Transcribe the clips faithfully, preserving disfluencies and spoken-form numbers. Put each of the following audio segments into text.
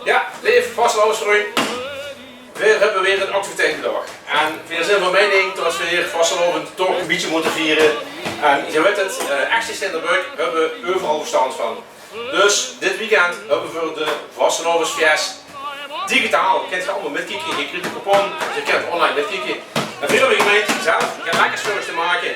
Jao, leef vastelaovesvrunj, veer höbbe weer 'n activiteitedaag. En veer zeen van meining tot veer vastelaovend toch e bietje mótte viere. En geer weit 't, eh, echte Steinderbök höbbe euveral versjtandj van. Dus dit weekend höbbe veer de vastelaovesfees digitaal. Kènt geer allemaol mitkieke, geer kriegt de coupon, geer kènt online mitkieke. En veer höbbe gemeind zelf get lekkers veur uch te make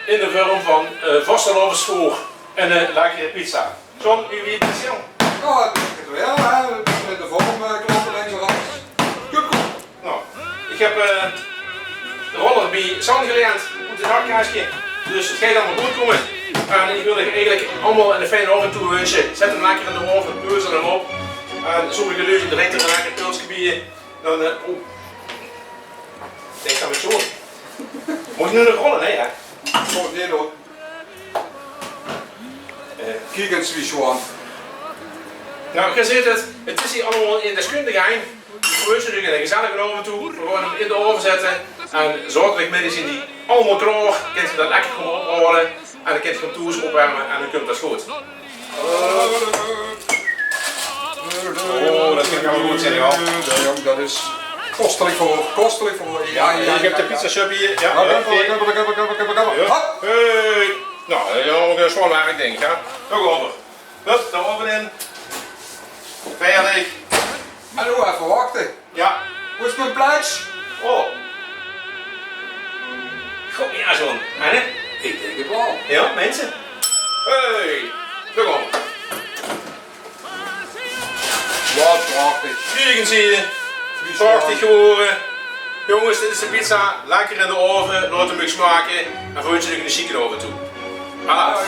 in de vörm van, eh, vastelaovesvoor en 'n lekkere pizza. John, wie, wie is 't, John? Jao, 't is 't waal, hè. 't Is mit de vörm, eh, kloppe, links en rechts. Good, good. Noe, ich höb, eh, de roller bie San geleend, oet 't nachkaske. Dus 't geit allemaol good kómme. En ich wil uch eigelik allemaol 'ne fijne aovend toewunsje. Zèt 'm lekker in de aove, peuzel 'm op. En sommige luuj drinke d'r 'n lekker pilske bie. Dan, eh, oeh. Dink aan mien zoon. Mót ich noe nog rolle? Nae, hè? Mót neet doon. Eh, kiek ins wie sjoon. Noe, geer zeet 't, 't is hie allemaol in deskundigheid. Veer wense uch 'ne gezellige aovend toe. Veer gaon 'm in de aove zètte. En zaoterdigmiddig zeen die allemaol klaor. Kènt geer dat lekker kómme ophaole. En dan kènt geer 'm thoes opwerme en dan kump dat good. Oh, dat kènt waal good zeen, jao. Jao, jóng, dat is kostelik veur, kostelik veur. Jao, jao, ich höb de pizzasub hie. Jao, oké. Hop. Hey. Noe, dat is ouch 'n zwaor werk, dink ich, hè. Dao gaon v'r. Hup, de ove in. Veerdig. Hallo, effe wachte. Jao. Wo is mien plaats? Oh. God, jao, John. Hè? Ich dink 't waal. Jao, minse. Hey, dao gaon v'r. Wat prachtig. Kiek ins hie. Prachtig gewore. Jónges, dit is de pizza. Lekker in de ove. Laot 'm uch smake. En veer wense uch 'ne sjieke aovend toe. Alaaf.